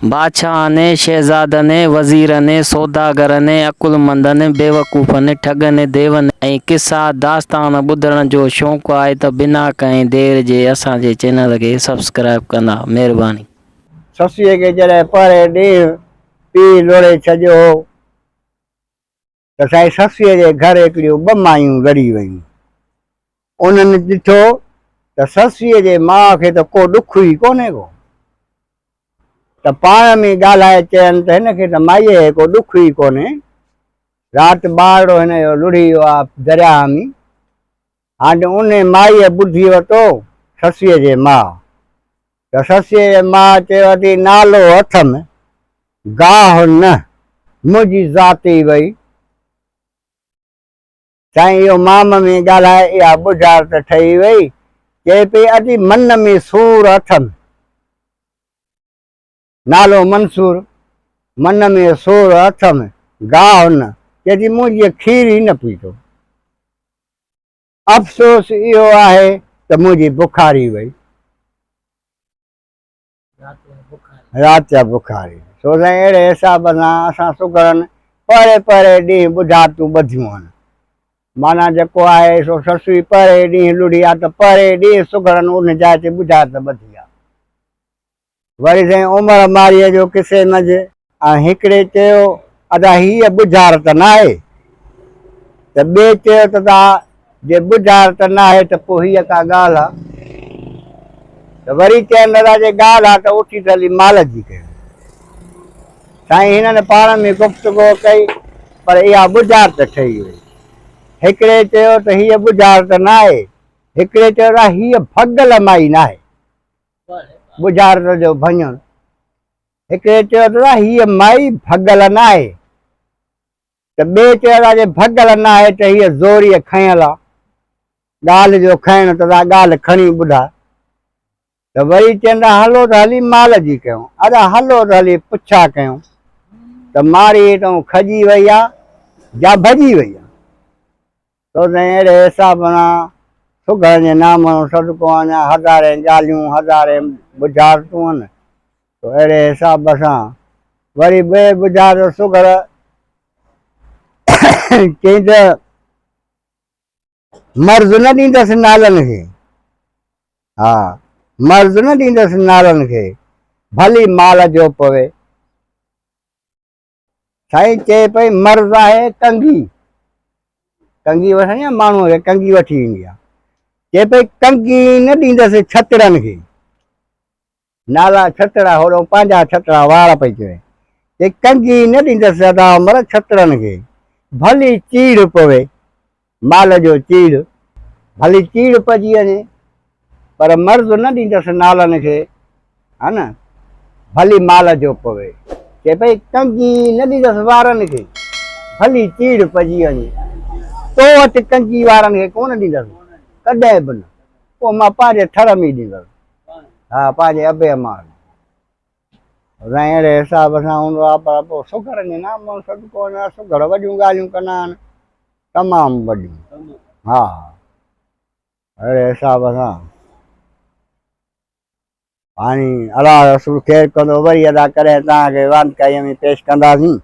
بادشاهن، شهزادن، وزيرن، سوداگرن، عقلمندن، بيوقوفن، ٺڳن، ديون ۽ قصا داستان ٻڌڻ جو شوق آهي ته بنا ڪنهن دير جي اسان جي چينل کي سبسڪرائب ڪندا. مهرباني. سسئيء کي جڏهن پهرين ڏينهن پيء لوڙهي ڇڏيو هو ته سائين سسئيء جي گهر هڪڙيون ٻه مايون لڙي ويون. انهن ڏٺو ته سسئيء جي ماء کي ته ڪو ڏک ئي ڪونهي ڪو. ته پاڻ ۾ ڳالهائي چين ته هن کي ته مائيء کي ڪو ڏک ئي ڪونهي. رات ٻارڙو هن جو لڙهي ويو آ درياهه ۾. هاڻ انهي مائيء ٻڌي ورتو سسئيء جي ماء. ته سسئيء جي ماء چيو ادي نالو اٿم گاهه نه منهنجي ذات ئي وئي. سائين اهو مام ۾ ڳالهائي اها ٻجهارت ٺهي وئي. چئي پئي ادي من ۾ سور اٿم. نالو منصور، من ۾ سور اٿم گاهه نه. چئي ٿي منهنجي کير ئي نه پيتو. افسوس اهو آهي ته منهنجي بخاري وئي. رات جا بخاري. سو سائين اهڙي حساب سان اسان سگهڙن پهرين پهرين ڏينهن ٻجهارتون ٻڌيون هن. معنيٰ جيڪو آهي سو سسئي پهرين ڏينهن لڙهي آ ته پهرين ڏينهن سگهڙن ان جاء تي ٻجهارت ٻڌي آ. وري سائين عمر مارئيء جو قصي منجهه. ۽ هڪڙي چيو، ادا هيء ٻجهارت ناهي. ته ٻئي چيو ته ادا جي ٻجهارت ناهي ته پوء هيء ڪا ڳالهه آ؟ ته وري چين ادا جي ڳالهه آ ته اٿي ته هلي مال جي ڪيون. سائين هنن پاڻ ۾ گفتگو ڪئي پر اها ٻجهارت ٺهي وئي. هڪڙي چيو ته هيء ٻجهارت ناهي. هڪڙي چيو ادا هيء ڀڳل مائي ناهي. ٻجهارت جو ڀڃڻ. هڪڙي چيو ته هيء مائي ڀڳل ناهي ته ٻئي چيو ته جي ڀڳل ناهي ته هيء زوريء کنيل آ. ڳالهه جو کڻڻ ته دا ڳالهه کڻي ٻڌاء. ته وري چين ته هلو ته هلي مال جي ڪيون. ادا هلو ته هلي پڇا ڪيون ته ماري هتئون کڄي وئي آ يا ڀڄي وئي آ. تو سائين اهڙي حساب سان سگهڙن جي نام جو صدقو اڃا هزارين ڳالهيون هزارين ٻجهارتون آهن تو اهڙي حساب سان وري ٻئي ٻجهارت سگهڙ چئين ته مرض نه ڏيندس نالن کي ها مرض نه ڏيندس نالن کي ڀلي مال جو پوي سائين چئي پئي مرض آهي ڪنگي ڪنگي وٺندي آهي ماڻهوء کي ڪنگي وٺي ايندي آهي چئي پئي ڪنگي نه ڏيندس ڇتڙن کي نالا ڇتڙا هوڏو پنهنجا ڇتڙا وار پئي چوي چئي ڪنگي نه ڏيندس ادا عمر ڇتڙن کي ڀلي چيڙهه پوي مال جو چيڙهه ڀلي چيڙهه پئجي وڃي پر مرض نه ڏيندس نالن کي ها نه ڀلي مال جو پوي. چئي پئي ڪنگي نه ڏيندس وارن کي ڀلي چيڙهه پئجي وڃي تو وٽ ڪنگي وارن کي ڪونه ڏيندس ڪڏهن به نه پوء مان پنهنجي ٿر ۾ ڏيندس ها پنهنجي ابي امان کي. سائين اهڙي حساب سان هوندو آهي پر پوء سگهڙ جي نام صدقو نه سگهڙ وڏيون ڳالهيون ڪندا آهن تمام وڏيون ها اهڙي حساب سان هاڻي الله رسول خير ڪندو وري ادا ڪڏهن توهان کي واندڪائي ۾ پيش ڪنداسين.